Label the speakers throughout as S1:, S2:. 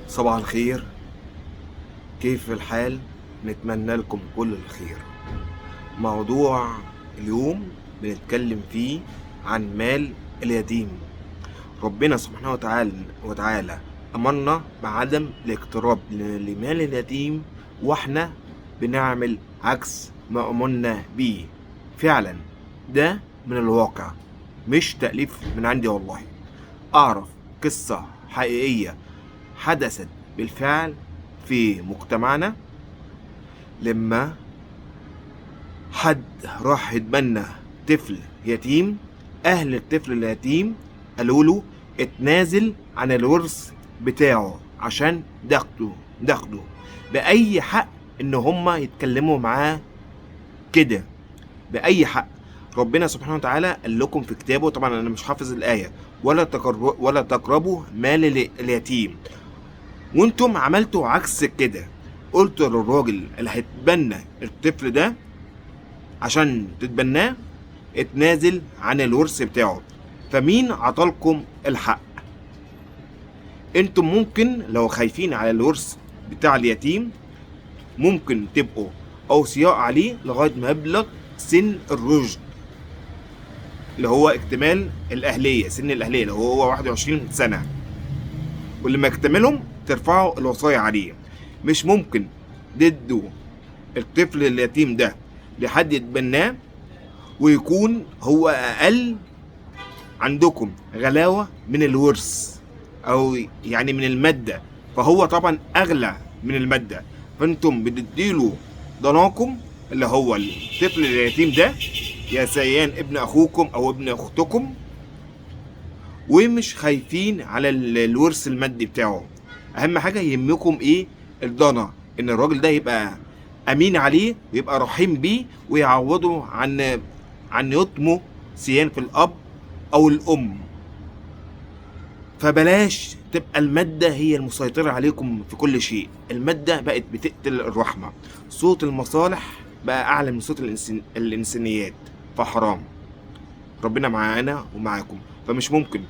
S1: صباح الخير، كيف الحال؟ نتمنى لكم كل الخير. موضوع اليوم بنتكلم فيه عن مال اليتيم. ربنا سبحانه وتعالى أمرنا بعدم الاقتراب لمال اليتيم، واحنا بنعمل عكس ما أمرنا بيه. فعلا ده من الواقع، مش تأليف من عندي والله. أعرف قصة حقيقية حدثت بالفعل في مجتمعنا، لما حد راح يتبنى طفل يتيم، أهل الطفل اليتيم قالوا له اتنازل عن الورث بتاعه عشان داخده. بأي حق إن هما يتكلموا معاه كده؟ بأي حق؟ ربنا سبحانه وتعالى قال لكم في كتابه، طبعا أنا مش حافظ الآية، ولا تقربوا مال اليتيم، وانتم عملتوا عكس كده. قلتوا للراجل اللي هيتبنى الطفل ده عشان تتبناه اتنازل عن الورث بتاعه. فمين عطالكم الحق؟ انتم ممكن لو خايفين على الورث بتاع اليتيم ممكن تبقوا اوصياء عليه لغاية ما يبلغ سن الرشد، اللي هو اكتمال الاهلية، سن الاهلية اللي هو 21 سنة، ولما يكتملهم ترفعوا الوصايا عليه. مش ممكن تدوا الطفل اليتيم ده لحد يتبناه ويكون هو اقل عندكم غلاوه من الورث او يعني من المادة، فهو طبعا اغلى من المادة، فانتم بتديله ضناكم اللي هو الطفل اليتيم ده، يا سيان ابن اخوكم او ابن اختكم، ومش خايفين على الورث المادي بتاعه. اهم حاجة يهمكم ايه؟ الضنا، ان الراجل ده يبقى امين عليه ويبقى رحيم بيه ويعوضه عن يطمه سيان في الاب او الام. فبلاش تبقى المادة هي المسيطرة عليكم في كل شيء. المادة بقت بتقتل الرحمة، صوت المصالح بقى أعلى من صوت الإنسانيات، فحرام. ربنا معانا ومعاكم، فمش ممكن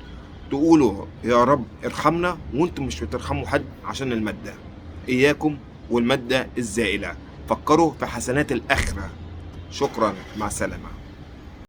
S1: تقولوا يا رب ارحمنا وانتم مش بترحموا حد عشان المادة. إياكم والمادة الزائلة، فكروا في حسنات الآخرة. شكرا، مع السلامة.